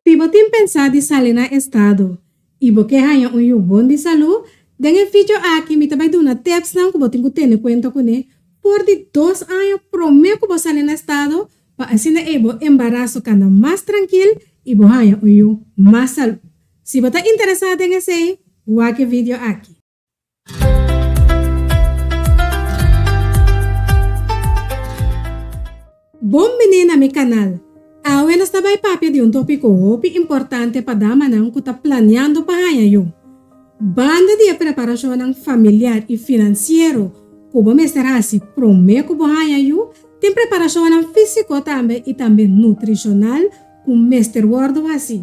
Si bo tin pensá di sali na estado i bo ke haña un yu bon di salú, den e video aki mi ta bai duna tepsnan ku bo tin ku tene kuenta kuné for di dos aña promé ku bo sali na estado pa asina ei bo embaraso kanda mas trankil i bo haña un yu mas salú. Si bo ta interesá den esei, wak e video aki. Bon bini na mi kanal! Awe nos ta bai papia di un topiko hopi importante pa damanan ku ta planeando pa haña yu. Banda di e preparashonnan familiar i finansiero ku bo mester hasi promé ku bo haña yu, tin preparashonnan físiko tambe i tambe nutrishonal ku mester wòrdu hasi.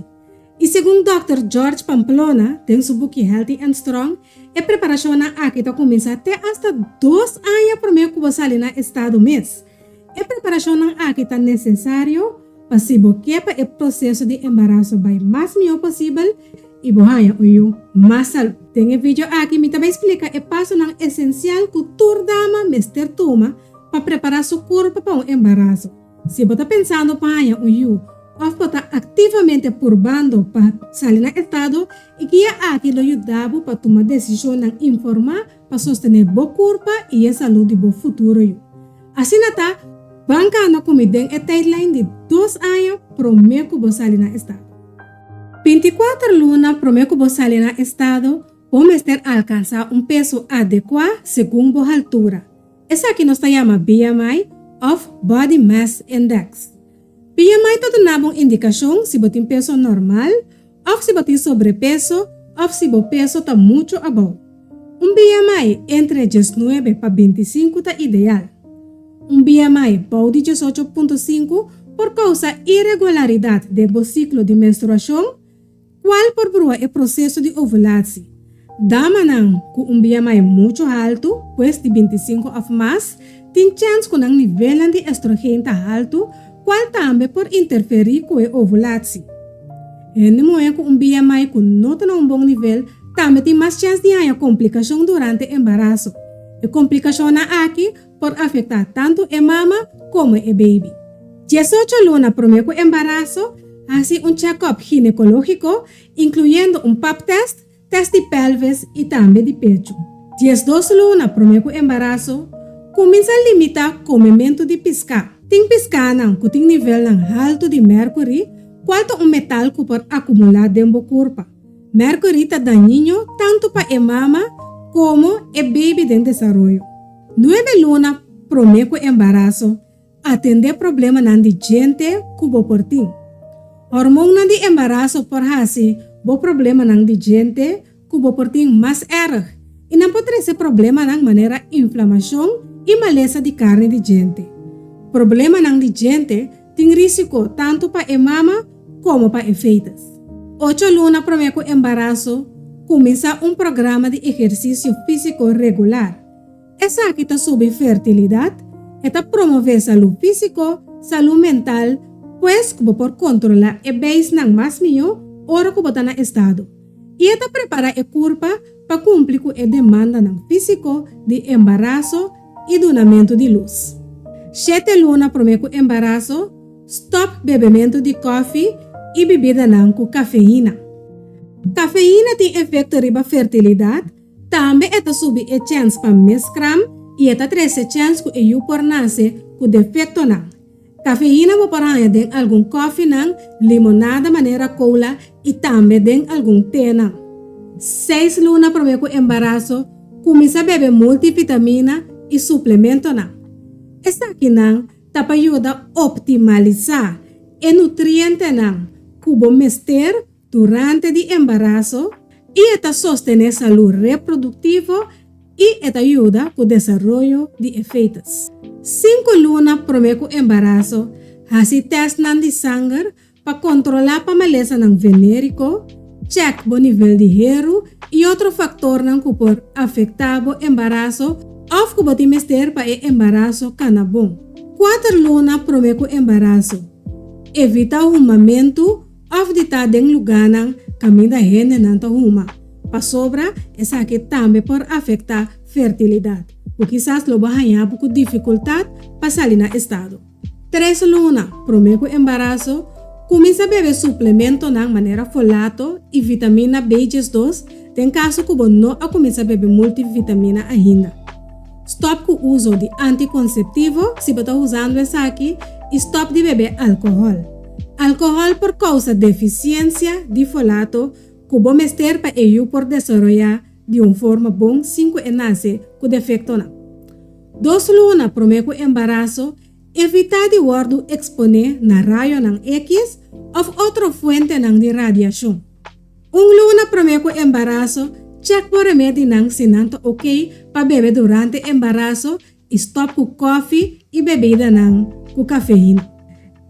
I segun Dòkter George Pamplona den su buki Healthy and Strong, e preparashonnan aki ta kuminsá te asta dos aña promé ku bo sali na estado mes. E preparashonnan aki ta nesesario pa si bo ke pa e proseso di embaraso bai mas mihó posibel i bo haña un yu mas salú. Den e video aki mi ta bai splika e pasonan esensial ku tur dama mester tuma pa prepará su kurpa pa un embaraso. Si bo ta pensando pa haña un yu òf bo ta aktivamente purbando pa sali na estado, e guia aki lo yuda bo pa tuma desishonnan informá pa sostené bo kurpa i e salú di bo futuro yu. Asina ta, ban kana ku mi den e tijdlijn di dos aña promé ku bo sali na estado. Bintikuater luna promé ku bo sali na estado, bo mester alkansá un peso adekuá segun bo haltura. Esaki nos ta yama BMI òf Body Mass Index. BMI ta duna bo un indikashon si bo tin peso normal òf si bo tin sobrepeso òf si bo peso ta muchu abou. Un BMI entre diesnuebe pa bintisinku ta ideal. Un BMI bou di diesocho punto sinku por kousa iregularidat den bo siklo di menstruashon, Cual por brua e proceso di ovulatie? Damanan cu un BMI mucho haltu, pues di bintisinco of mas, tin chens cu nan nivelnan di estrogen ta haltu, cual tambe por interferi cu e ovulatie. Hende muhe cu un BMI cu no ta na un bon nivel tambe tin mas chens di haña complicacion durante embaraso. E complicacionnan aki por afektá tantu e mama komo e beibi. Diesocho luna promé ku embaraso, hasi un chèkòp ginekológiko, inkluyendo un pap tèst, tèst di pèlvis i tambe di pechu. Diesdos luna promé ku embaraso, kuminsá limitá komementu di piská. Tin piskánan ku tin nivelnan haltu di mèrkuri, kual ta un metal ku por akumulá den bo kurpa. Mèrkuri ta dañiño tantu pa e mama komo e beibi den desaroyo. Nuebe luna promé ku embaraso, atendé problemanan di djente ku bo por tin. Hormonnan di embaraso por hasi bo problemanan di djente ku bo por tin mas èrg i nan por trese problemanan manera inflamashon i malesa di karni di djente. Problemanan di djente tin rísiko tantu pa e mama komo pa e fetus. Ocho luna promé ku embaraso, kuminsá un programa di ehersisio físiko regular. Esaki ta subi fertilidat, e ta promové salú físiko, salú mental, pues ku bo por kontrolá e beisnan mas mihó ora ku bo ta na estado. I e ta prepará e kurpa pa kumpli ku e demandanan físiko di embaraso i dunamentu di lus. Shete luna promé ku embaraso, stòp bebementu di kòfi i bibidanan ku kafeina. Kafeina tin efekto riba fertilidat, Tambe e ta subi e chèns pa miskram i e ta trese chèns ku e yu por nase ku defektonan. Kafeina bo por haña den algun kòfinan, limonada manera kola i tambe den algun tenan. Seis luna promé ku embaraso, kuminsá bebe multivitamina i suplementonan. Esakinan ta pa yuda optimalisá e nutrientenan ku bo mester durante di embaraso i e ta sostené salú reproduktivo i e ta yuda ku desaroyo di e fetus. Sinku luna promé ku embaraso, hasi tèstnan di sanger pa kontrolá pa malesanan venériko, chèk bo nivel di heru i otro faktornan ku por afektá bo embaraso òf ku bo tin mester pa e embaraso kana bon. Kuater luna promé ku embaraso, evitá humamentu Òf di ta den lugánan kaminda hendenan ta huma, pasobra esaki tambe por afektá fertilidat, ku kisas lo bo haña bo ku difikultat pa sali na estado. Tres luna promé ku embaraso, Kuminsá bebe suplementonan manera folato i vitamina B 12 den kaso ku bo no a kuminsá bebe multivitamina ainda. Stòp ku uso di antikonseptivo si bo ta usando esaki i stòp di bebe alkohòl. Alkohòl por kousa defisiensia di folato ku bo mester pa e yu por desaroyá di un forma bon sin ku e nase ku defektonan. Dos luna promé ku embaraso, evitá di wòrdu eksponé na rayonan X òf otro fuentenan di radiashon. Un luna promé ku embaraso, chèk bo remedinan si nan ta okey pa bebe durante embaraso i stòp ku kòfi i bebidanan ku kafeina.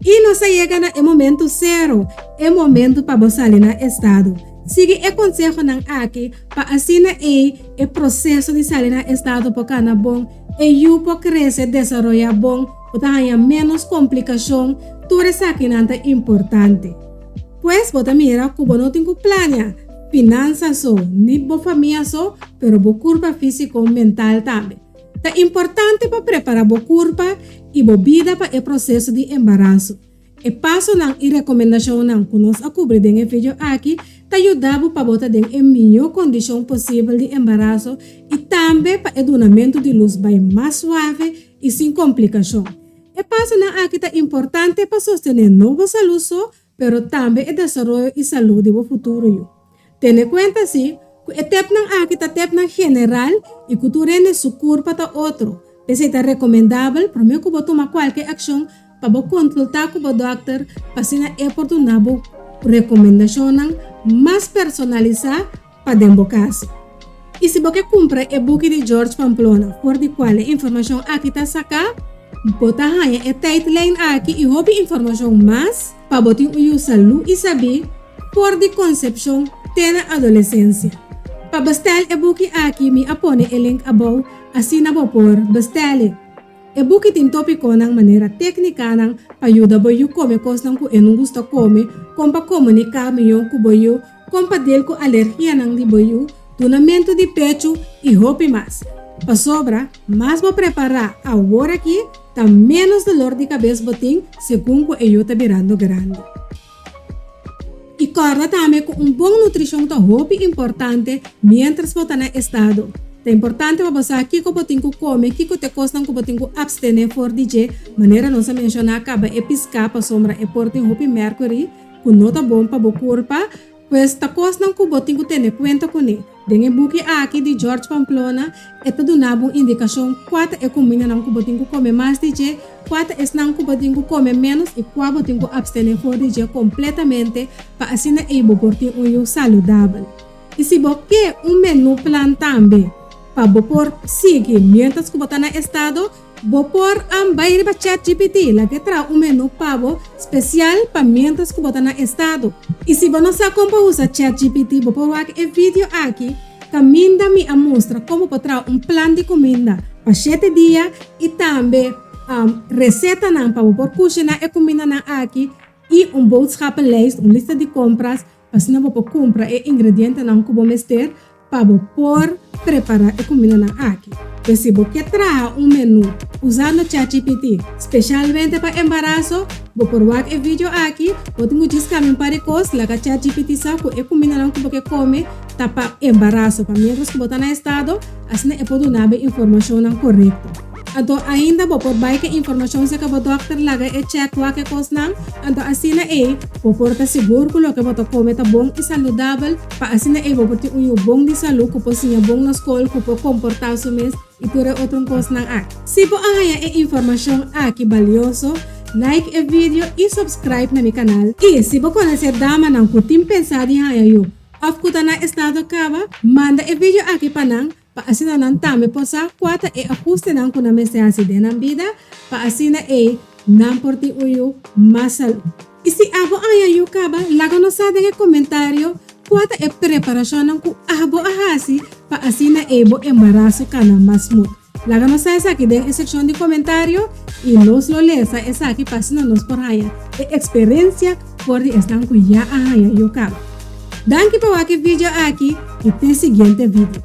I nos a yega na e momentu sero, e momentu pa bo sali na estado. Sigui e konsehonan aki pa asina ei e proseso di sali na estado por kana bon, e yu por krese, desaroyá bon, bo ta haña ménos komplikashon, tur esakinan ta importante. Pues bo ta mira ku bo no tin ku plania finansa so, ni bo famia so, pero bo kurpa físiko, mental tambe. Ta importante pa prepará bo kurpa i bo bida pa e proseso di embaraso. E pasonan i rekomendashonnan ku nos a kubri den e video aki ta yuda bo pa bo ta den e mihó kondishon posibel di embaraso i tambe pa e dunamentu di lus bai mas suave i sin komplikashon. E pasonan aki ta importante pa sostené no bo salú so, pero tambe e desaroyo i salú di bo futuro yu. Tene kuenta si, ku e tepnan aki ta tepnan general i ku tur hende su kurpa ta otro. P'esei ta rekomendabel promé ku bo tuma kualke akshon pa bo konsultá ku bo dòkter pa asina e por duna bo rekomendashonnan mas personalisá pa den bo kaso. I si bo ke kumpra e buki di George Pamplona for di kual e informashon aki ta saká, bo ta haña e tijdlijn aki i hopi informashon mas pa bo tin un yu salú i sabí for di konsepshon te na adolesensia. Pa bestèl e buki aki mi a pone e link abou asina bo por bestèl e. E buki tin tópikonan manera téknikanan pa yuda bo yu kome kosnan ku e no gusta kome, kon pa komuniká mihó ku bo yu, kon pa dil ku alergianan di bo yu, dunamentu di pechu i hopi mas. Pasobra, mas bo prepará awor aki, ta ménos dolor di kabes bo tin segun ku e yu ta birando grandi. I kòrda tambe ku un bon nutrishon ta hopi importante miéntras bo ta na estado. Ta importante pa bo sa kiko bo tin ku kome, kiko ta e kosnan ku bo tin ku apstené for di dje, manera nos a menshoná kaba e piská pasobra e por tin hopi mèrkuri ku no ta bon pa bo kurpa. Pues ta kosnan ku bo tin ku tene kuenta kuné. Den e buki aki di George Pamplona e ta duna bo un indikashon kua ta e kumindanan ku bo tin ku kome mas di dje, kua ta esnan ku bo tin ku kome ménos i kua bo tin ku apstené for di dje kompletamente pa asina ei bo por tin un yu saludabel. I si bo ke un menú plan tambe pa bo por sigui miéntras ku bo ta na estado, Bo por bai riba ChatGPT, laga e traha un menú pa bo spesial pa miéntras ku bo ta na estado. I si bo no sa kon pa usa ChatGPT, bo por wak e video aki kaminda mi a mustra kon bo por traha un plan di kuminda pa shete dia i tambe resetanan pa bo por kushiná e kumindanan aki i un boodschappenlijst, un lista di kompras, pa asina bo por kumpra e ingredientenan ku bo mester pa bo por prepará e kumindanan aki. Pues si bo ke traha un menú usando ChatGPT, speshalmente pa embaraso, bo por wak e video aki, bo tin ku djis kambia un par di kos, laga ChatGPT sa ku e kumindanan ku bo ke kome ta pa embaraso, pa miéntras ku bo ta na estado, asina e por duna bo e informashonnan korekto. Anto ainda bo por bai ke informashon serka bo dòkter laga e chèk wak e kosnan, anto asina ei bo por ta sigur ku loke bo ta kome ta bon i saludabel pa asina ei bo por tin un yu bon di salú ku por siña bon na skol, ku por komportá su mes i tur e otro kosnan aki. Si bo a haña e informashon aki balioso, like e video i subscribe na mi kanal. I si bo konosé damanan ku tin pensá di haña yu òf ku ta na estado kaba, manda e video aki pa nan pa asina nan tambe por sa kua ta e ahustenan ku nan mester hasi den nan bida pa asina ei nan por tin un yu mas salú. I si abo aña yu kaba, laga nos sa den e komentario kua ta e preparashonnan ku abo a hasi pa asina ei bo embaraso kana mas smooth. Laga nos sa esaki den e sekshon di komentario i nos lo lesa esaki pa asina nos por haña e eksperensia for di esnan ku ya a haña yu kaba. Danki pa wak e video aki i te siguiente video.